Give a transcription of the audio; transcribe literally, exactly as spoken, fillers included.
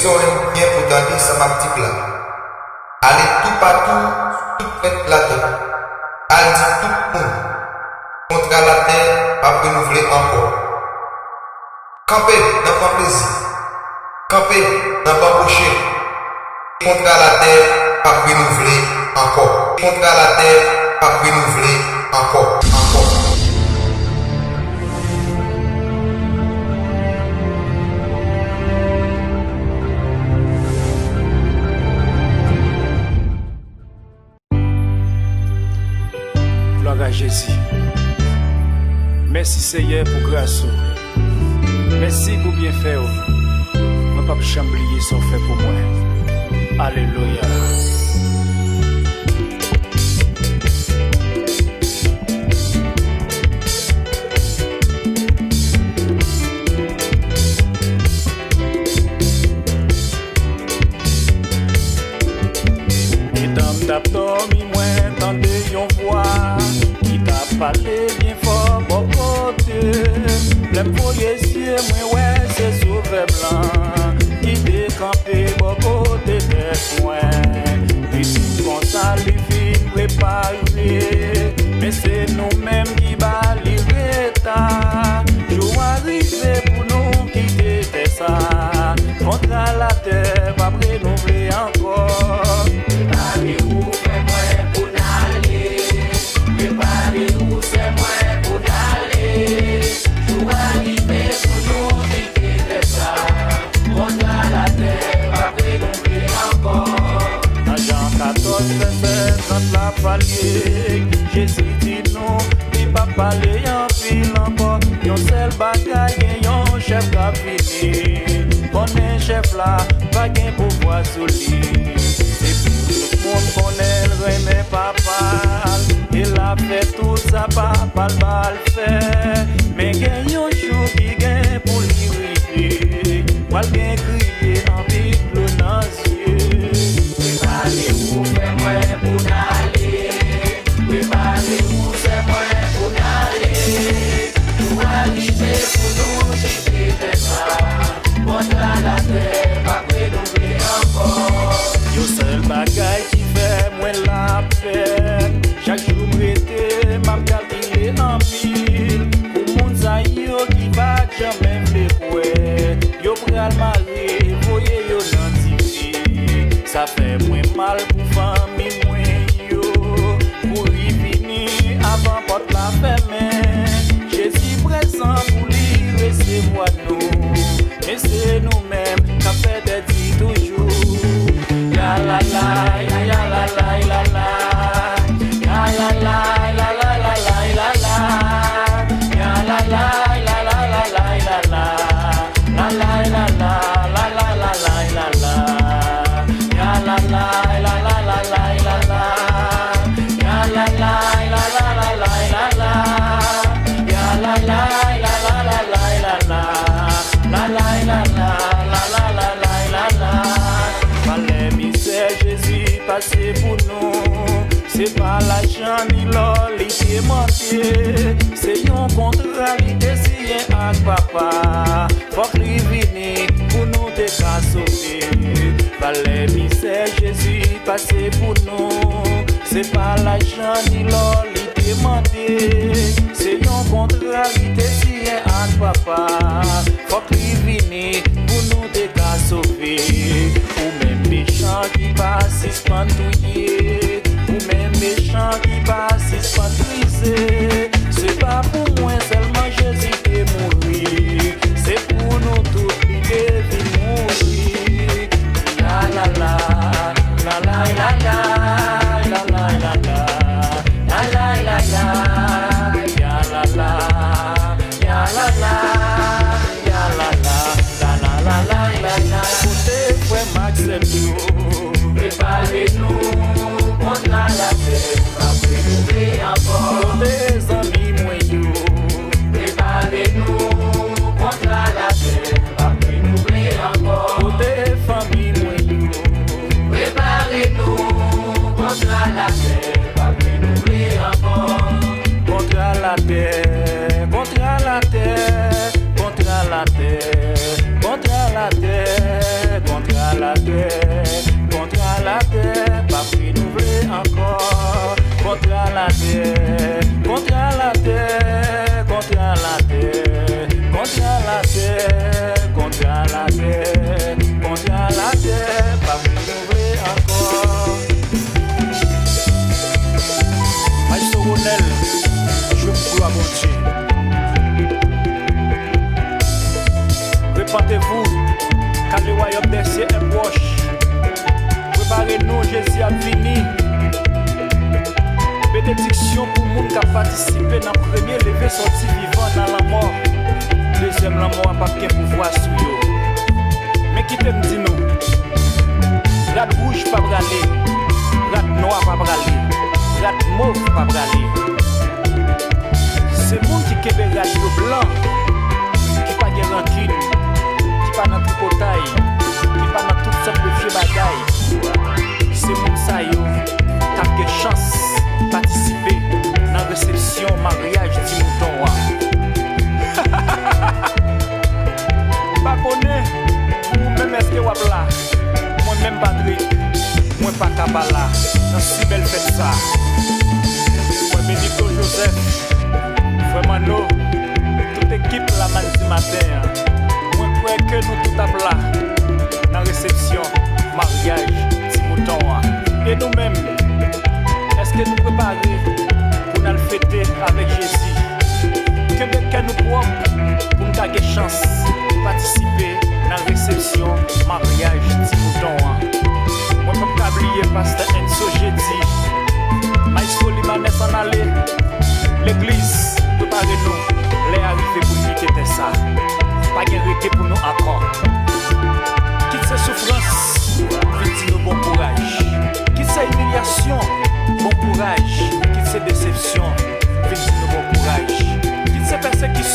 Bezwen w byen pou tande sa m ap di w la. Ale toupatou sou tout krèt latè. Al di tout moun, kontra latè p ap renouvle ankò. Kanpe nan pran plezi. Kanpe nan banboche. Kontra latè p ap renouvle ankò. Kontra latè p ap renouvle ankò. Ankò. Glwa a Jezi. Mèsi, Seyè, pou gras ou. Mèsi pou byenfè w. Mwen p ap janm bliye sa w fè pou mwen. Alelouya. Etan m t ap dòmi, mwen tande yon vwa ki t ap pale byen fò bò kote m. Lè m voye zye, mwen wè se Sovè m lan ki te kanpe bò kote tèt mwen. Li di m konsa, li fin prepare, men se nou menm ki ba li reta. Jou a rive pou nou kite tè sa. Kontra latè p ap renouvle ankò. Prepare ou, frè mwen, pou n ale. Prepare ou, sè mwen, pou n ale. Jou a rive pou nou kite tè sa. Kontra latè p ap renouvle ankò. Nan Jan katòz, vèsè trant la pale, Jezi di nou, li p ap pale anpil ankò. Yon sèl bagay, gen yon chèf k ap vini. Konnen chèf la pa gen pouvwa sou li. Se pou tout moun konnen l renmen Papa l, e l ap fè tout sa Papa l ba l fè. Men gen yon jou ki gen pou li rive, pral gen kriye anpil dlo nan zye. Prepare ou, frè mwen, pou n ale. Prepare ou, sè mwen, pou n ale. Jou a rive pou nou kite tè sa. Kontra latè p ap renouvle ankò. Yon sèl bagay ki fè mwen lapèn. Chak jou m rete, m ap kalkile anpil. Pou moun sa yo ki pa t janmen vle kwè, yo pral mare, voye yo nan dife. Sa fè mwen mal pou fanmi mwen yo. Kouri vini avan pòt la fèmen. Jezi prezan pou li resevwa nou. Men se nou menm k ap fè tèt di toujou. Ya la la, ya ya la la, la la. Ya la la, la la, la la, la la. Ya la la, la la, la la, la la. La la, la la, la la, la la, la la. Ya la la, la la, la la, la la. Ya la la, la la, la la, la la. Ya la la, la la, la la, la la. La la, la la, la la, la la, la la. Valè mizè Jezi pase pou nou. Se pa lajan ni lò li te mande. Se yon kontra li te siyen ak Papa. Fòk li vini pou nou te ka sove. Valè mizè Jezi pase pou nou. Se pa lajan ni lò li te mande. Se yon kontra li te siyen ak Papa. Fòk li vini pou nou te ka sove. Ou menm mechan ki pa sispann touye. Ou menm mechan ki pa sispann brize. Se pa pou mwen sèlman Jezi te mouri. Se pou nou tout li te vin mouri. Ya la la, la la, la la, la la, la la, la la, la la, ya la la, ya la la, ya la la, la la, la la, la la. Kote frè m ak sè m yo? Prepare nou, kontra latè p ap renouvle ankò. Kote zanmi mwen yo? Prepare nou, kontra latè p ap renouvle ankò. Kote fanmi mwen yo? Prepare nou, kontra latè p ap renouvle ankò. Kontra latè, kontra latè, kontra latè, kontra latè, kontra Kontra latè, kontra latè, kontra latè, kontra latè, kontra latè, pa vle nou vle ankò. Maestro Ronel, jwe pou glwa Bondye. Repentez-vous, car le royaume des cieux est proche. Prepare nou, Jezi ap vini. Benediksyon pou moun k ap patisipe nan premye leve sòti vivan nan lanmò. Dezyèm lanmò a p ap gen pouvwa sou yo. Men kite m di nou, rad wouj pa prale, rad nwa pa prale, rad mov pa prale. Se moun ki kenbe rad yo blan, ki pa gen rankin, ki pa nan tripotay, ki pa nan tout sòt de vye bagay. Se moun sa yo k ap gen chans patisipe nan resepsyon maryaj ti mouton an. M pa konnen pou ou menm èske w ap la. Mwen menm Patrick, mwen pa ka pa la nan si bèl fèt sa. Frè Benito Joseph, frè Manno, tout ekip La Mann di Maten an, mwen kwè ke nou tout ap la nan resepsyon maryaj ti mouton an. E nou menm, èske nou prepare pou n al fete avèk Jezi? Kenbe kè nou pwòp pou n ka gen chans patisipe nan resepsyon maryaj ti mouton an. Mwen p ap ka bliye pastè Enso Jedi, Maestro Limanes Ann Ale, legliz, prepare nou, lè a rive pou n kite tè sa. Pa gen rete pou nou ankò. Kit se soufrans, vin di nou bon kouraj. Kit se imilyasyon, bon kouraj. Kit se desepsyon, vin di nou bon kouraj. Kit se pèsekisyon,